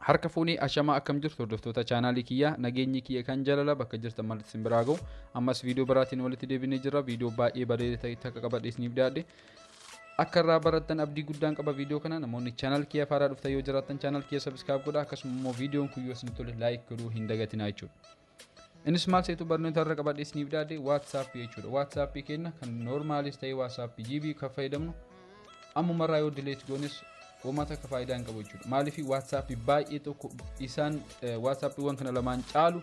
Harka fuunee, ashamaa, akkam jirtu hordoftoota chaanaalii kiyyaa? Nageenyi kiyya kan jalala bakka jirtan malitti isin biraa ga'u. Ammas viidiyoo biraatiin walitti deebinee jirra. Viidiyoo baay'ee bareeda ta'e takka qabadhee isiniif dhiyaadhe. Akka irraa barattan abdii guddaan qaba. Viidiyoo kana namoonni channel kiyya haaraa dhuftan yoo jiraattan, channel kiyya subscribe godha. Akkasuma immoo viidiyoon kun yoo isin tole, like godhuu hin dagatinaa jechuudha. Innis maal seetu? Barnoota irra qabadhee isiniif dhiyaadhe WhatsAppii jechuudha. WhatsAppii kenna kan normalis ta'e WhatsAppii GB kan fayyadamnu ammumarraa yoo delete goones uummata akka faayidaa hin qabu jechuudha. Maaliif? WhatsAppii baay'ee tokko isaan WhatsAppiiwwan kana lamaan caalu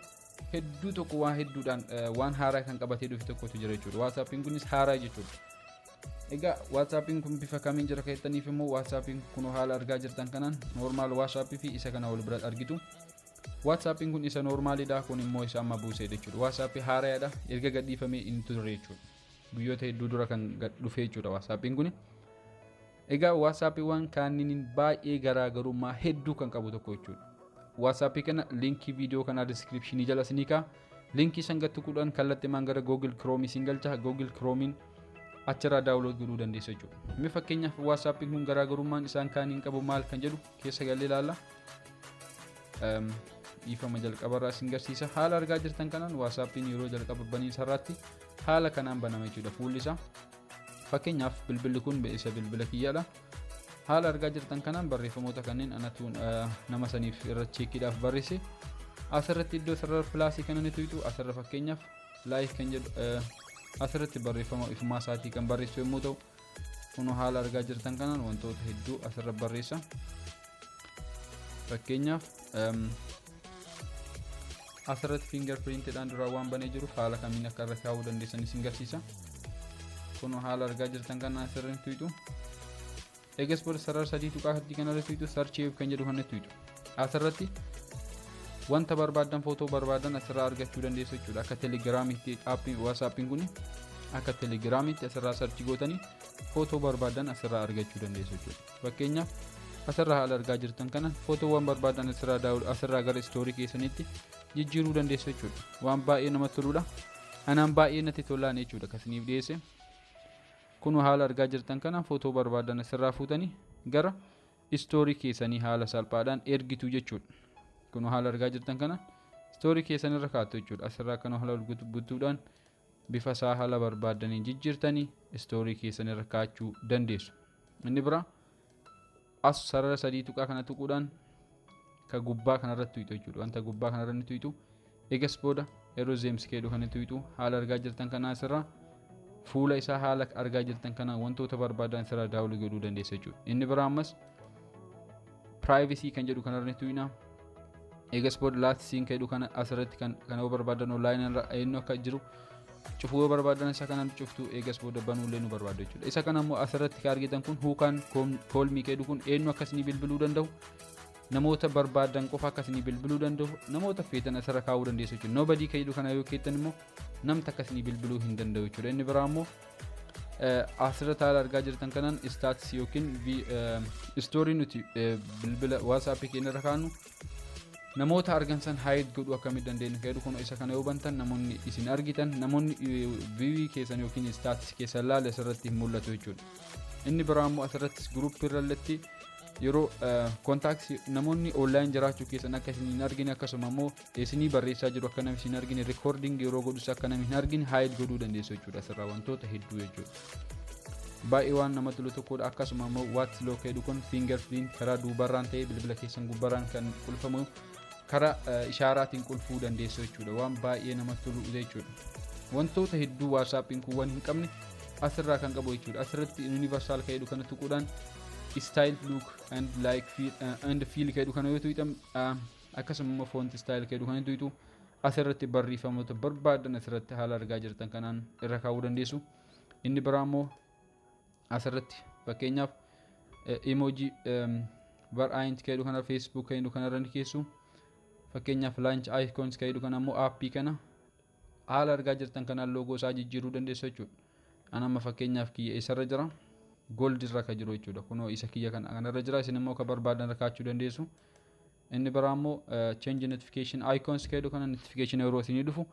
hedduu tokko waan hedduudhaan waan haaraa kan qabatee dhufe tokkotu jira jechuudha. WhatsAppiin kunis haaraa jechuudha. Egaa WhatsAppiin kun bifa kamiin jira keettaniif immoo, WhatsAppiin kun haala argaa jirtan kanaan normal WhatsAppii fi isa kana wal biratti argitu. WhatsAppiin kun isa normalidha, kun immoo isa amma buusee jechuudha. WhatsAppii haaraadha, erga gadhiifamee inni ture jechuudha. Guyyoota hedduu dura kan dhufe jechuudha WhatsAppiin kuni. Egaa WhatsAppiiwwan kaanniin baay'ee garaagarummaa hedduu kan qabu tokko jechuudha. WhatsAppii kana linkii viidiyoo kanaa descriptionii jala isinii ka'a. Linkii san tuquudhaan kallattiimaan gara Google Chrome isin galcha. Google Chromein achirraa download godhuu dandeessu jechuudha. Mee fakkeenyaaf WhatsAppiin kun garaagarummaan isaan kaaniin qabu maal kan jedhu keessa galee ilaalla. Dhiifama, jalqabarraa isin garsiisa. Haala argaa jirtan kanaan WhatsAppiin yeroo jalqaba baniisarraatti haala kanaan banama jechuudha fuulli isaa. Fakkeenyaaf bilbilli kun isa bilbila kiyyaadha. Haala argaa jirtan kanaan barreeffamoota kanneen anatu nama saniif irra checkiidhaaf barreesse. Asirratti iddoo sarara plusii kana ni tuqxu. Asirra fakkeenyaaf like kan jedhu asirratti barreeffama ifumaa isaatii kan barreessu yommuu ta'u, kunoo haala argaa jirtan kanaan wantoota hedduu asirra barreessa. Fakkeenyaaf asirratti fingerprintiidhaan duraa waan banee jiruuf haala kamiin akka irra kaa'uu dandeessan isin garsiisa. Kunoo haala argaa jirtan kana asirra tuqxu. Eegas booda sarara sadii tuqaa kanarra tuqxu, search kan jedhu kana tuqxu. Asirratti wanta barbaadan, footoo barbaadan asirraa argachuu dandeessu jechuudha. Akka Telegramiitti appiin WhatsAppiin kun akka Telegramiitti asirraa search gootanii footoo barbaadan asirraa argachuu dandeessu jechuudha. Fakkeenyaaf asirraa haala argaa jirtan kana footoowwan barbaadan asirraa asirraa gara story keessanitti jijjiiruu dandeessu jechuudha. Waan baay'ee namatti toludha. Anaan baay'ee natti tolaan jechuudha kasiniif dhiyeesse. Kun haala argaa jirtan kana footoo barbaadan asirraa fuutanii gara story keessanii haala salphaadhaan ergitu jechuudha. Kun haala argaa jirtan kana story keessan irra kaa'attu jechuudha. Asirraa kana haala guutuudhaan bifa isaa haala barbaadaniin jijjiirtanii story keessan irra kaa'achuu dandeessu. Inni biraa as sarara sadii tuqaa kana tuquudhaan ka gubbaa kanarratti tuqxu jechuudha. Wanta gubbaa kanarratti tuqxu. Eegas booda yeroo themes keedhu kan tuqxu, haala argaa jirtan kana asirraa fuula isaa haala argaa jirtan kana wantoota barbaadan asirraa download godhuu dandeessu jechuudha. Inni biraa ammas privacy kan jedhu kanarra ni tuqna. Eegas booda last seen kan jedhu kana asirratti kan kana yoo barbaadan online irra eenyu akka jiru cufuu yoo barbaadan isa kanaan cuftu. Eegas booda banuullee nu barbaadu jechuudha. Isa kana immoo asirratti kan argitan kun who can call me jedhu kun eenyu akkasii bilbiluu danda'u, namoota barbaadan qofa akkasii bilbiluu danda'u, namoota feetan asirra kaa'uu dandeessu jechuudha. Nobody kan jedhu kana yoo keettan immoo namta akkasii bilbiluu hin danda'u jechuudha. Inni biraa immoo asirratti haala argaa jirtan kanaan status yookiin story nuti bilbila WhatsAppii keenya irra kaa'annu namoota argan san hide godhuu akkamitti dandeenya jedhu. Kun isa kana yoo bantan, namoonni isin argitan, namoonni view keessan yookiin status keessan laale asirratti hin mul'atu jechuudha. Inni biraa immoo asirrattis groupii irratti yeroo contacts namoonni online jiraachuu keessan akka isin hin argine, akkasuma immoo isinii barreessaa jiru akka namni isin hin argine, recording yeroo godhus akka namni hin argine hide godhuu dandeessu jechuudha asirraa wantoota hedduu jechuudha. Baay'ee waan namatti tolu tokkodha. Akkasuma immoo what's lock jedhu kun fingerprint karaa duubarraan ta'ee bilbila keessan gubbarraan kan qulfamu karaa ishaaraatiin qulfuu dandeessu jechuudha. Waan baay'ee namatti tolu jechuudha. Wantoota hedduu WhatsAppiin kun waan hin qabne asirraa kan qabu jechuudha. Asirratti universal kan jedhu kana tuquudhaan style, look and like feel, and feel kan jedhu kana yoo tuqxan, akkasuma immoo font style kan jedhu kana tuqxu, asirratti barreeffamoota barbaadan asirratti haala argaa jirtan kanaan irra kaa'uu dandeessu. Inni biraa immoo asirratti fakkeenyaaf emoji variant kan jedhu kana, Facebook kan jedhu kanarra ni keessu. Fakkeenyaaf launch icons kan jedhu kana immoo appii kana haala argaa jirtan kanaan logo isaa jijjiiruu dandeessu jechuudha. An amma fakkeenyaaf kiyya isarra jira, gold irra kan jiru jechuudha. Kunoo isa kiyya kana kanarra jira, isin immoo kan barbaadan irra kaa'achuu dandeessu. Inni biraa immoo change notification icons kan jedhu kana, notification yeroo isinii dhufu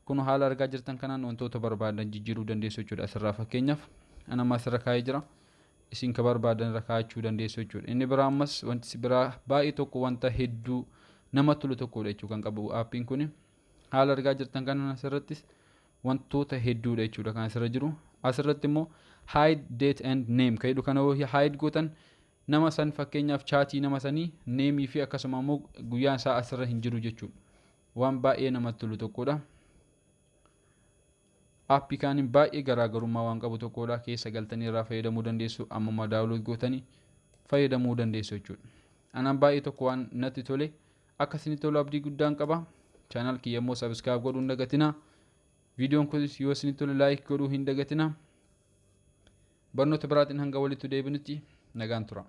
kun haala argaa jirtan kanaan wantoota barbaadan jijjiiruu dandeessu jechuudha asirraa. Fakkeenyaaf an amma asirra kaa'ee jira. Isin ka barbaadan irra kaa'achuu dandeessu jechuudha. Inni biraa ammas wanti biraa baay'ee tokko wanta hedduu nama tolu tokkodha jechuu kan qabu aappiin kun. Haala argaa jirtan kana asirrattis wantoota hedduudha jechuudha kan asirra jiru. Asirratti immoo "hide date and name" kan jedhu kana hide gootan, nama san fakkeenyaaf chaatii nama sanii, nameii fi akkasuma immoo guyyaan isaa asirra hin jiru jechuudha. Waan baay'ee namatti tolu tokkodha. Aappii kaaniin baay'ee garaagarummaa waan qabu tokkodha. Keessa galtanii irraa fayyadamuu dandeessu. Ammuma download gootanii fayyadamuu dandeessu jechuudha. Anaan baay'ee tokko waan natti tole, akka isinitti tolu abdii guddaan qaba. Channel kiyya immoo subscribe godhuu hin dagatinaa. Viidiyoon kunis yoo isinitti tole like godhuu hin dagatinaa. Barnoota biraatiin hanga walitti deebinutti nagaan tura.